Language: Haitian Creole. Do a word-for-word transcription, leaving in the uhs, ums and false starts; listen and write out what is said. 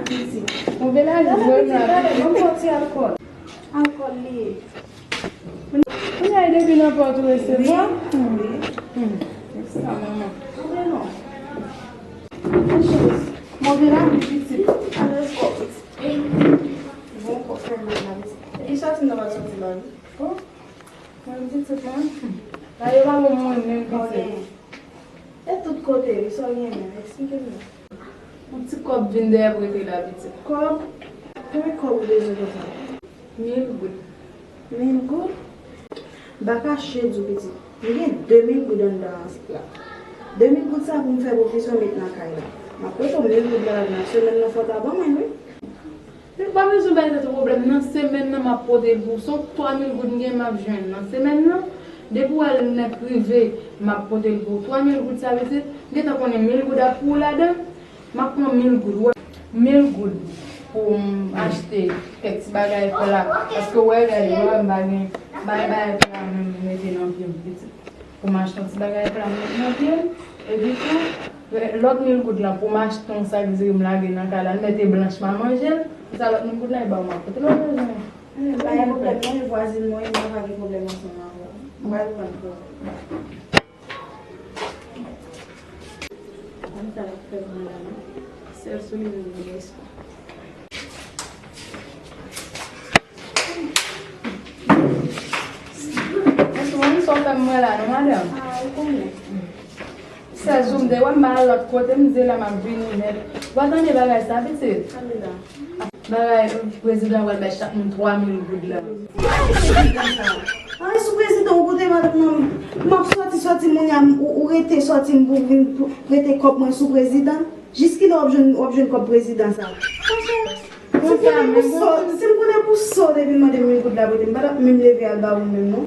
Move lavi vrèman. Gade, pitit, gade, ban m fè yon ti alkòl. Alkòl li ye. Kounye a, depi nan pòt ou resevwa. Wi, wi. Hmm. Sa, manman. Move non. Move lavi, pitit. Alèz kò, pitit. Bon, kò fè mal la, pitit. Epi sòti m nan pa sòti la, wi. Oh. Mwen pitit mwen. La yo pa bon moun menm pitit. E tout kote, wi, sa w gen menm, eksplike m non. Yon ti kòb vin dèyè prete la, pitit. Kòb? Konbyen kòb ou bezwen konsa? Mil goud. Mil goud? M pa kache di w, pitit. M gen de mil goud anndan la. De mil goud sa pou m fè pwofesyon met nan kay la. M ap prete w mil goud la nan semèn nan, fò w ta ban mwen l, wi. Ou pa bezwen bay tèt ou pwoblèm. Nan semèn nan, m ap pote l pou ou. Se yon twa mil goud m gen, m ap jwenn nan semèn nan. Depi w al nèk rive, m ap pote l pou ou. Twa mil goud sa, pitit, m gentan konnen mil goud ap pou ou ladan. M ap pran mil goud. Ou wè, mil goud pou m achte kèk ti bagay pla. Paske w wè, gade, w wè, m pa gen bay bagay pla menm pou mete nan pye m, pitit. Pou m achte yon ti bagay pla m met nan pye m. Epi tou, lòt mil goud lan pou m achte yon sak diri m lage nan kay la, l mete blanch m a manje l. Pou sa lòt mil goud lan, e ba w m ap pote l, ou bezwen. Hmm, pa gen pwoblèm non, e vwazin mwen, e mwen pa gen pwoblèm ansanm avè w. M pral pran l pou ou. Konn sa l ap fè mwen la non. Sèl sou li menm m gen espwa. Mèsi, mwen, sa w fè m mwen la, non, madanm? Ah, ou konnen. Sèl jou m te wè m pa al lòt kote, m di la m ap vini nèt. W a tande bagay sa, pitit? Tande la. Bagay, prezidan pral bay chak moun twa mil goud la. Ay, sou prezidan, ou kote madanm nan, m ap sòti, sòti, moun ya, ou, ou rete sòti m pou vin pou rete kòb mwen sou prezidan. Jiskilè w ap jwenn, w ap jwenn kòb prezidan sa? Monchè, si m konnen pou sa, si m konnen pou sa w te vin mande m mil goud la pou te, m pa t ap menm leve al ba ou menm non.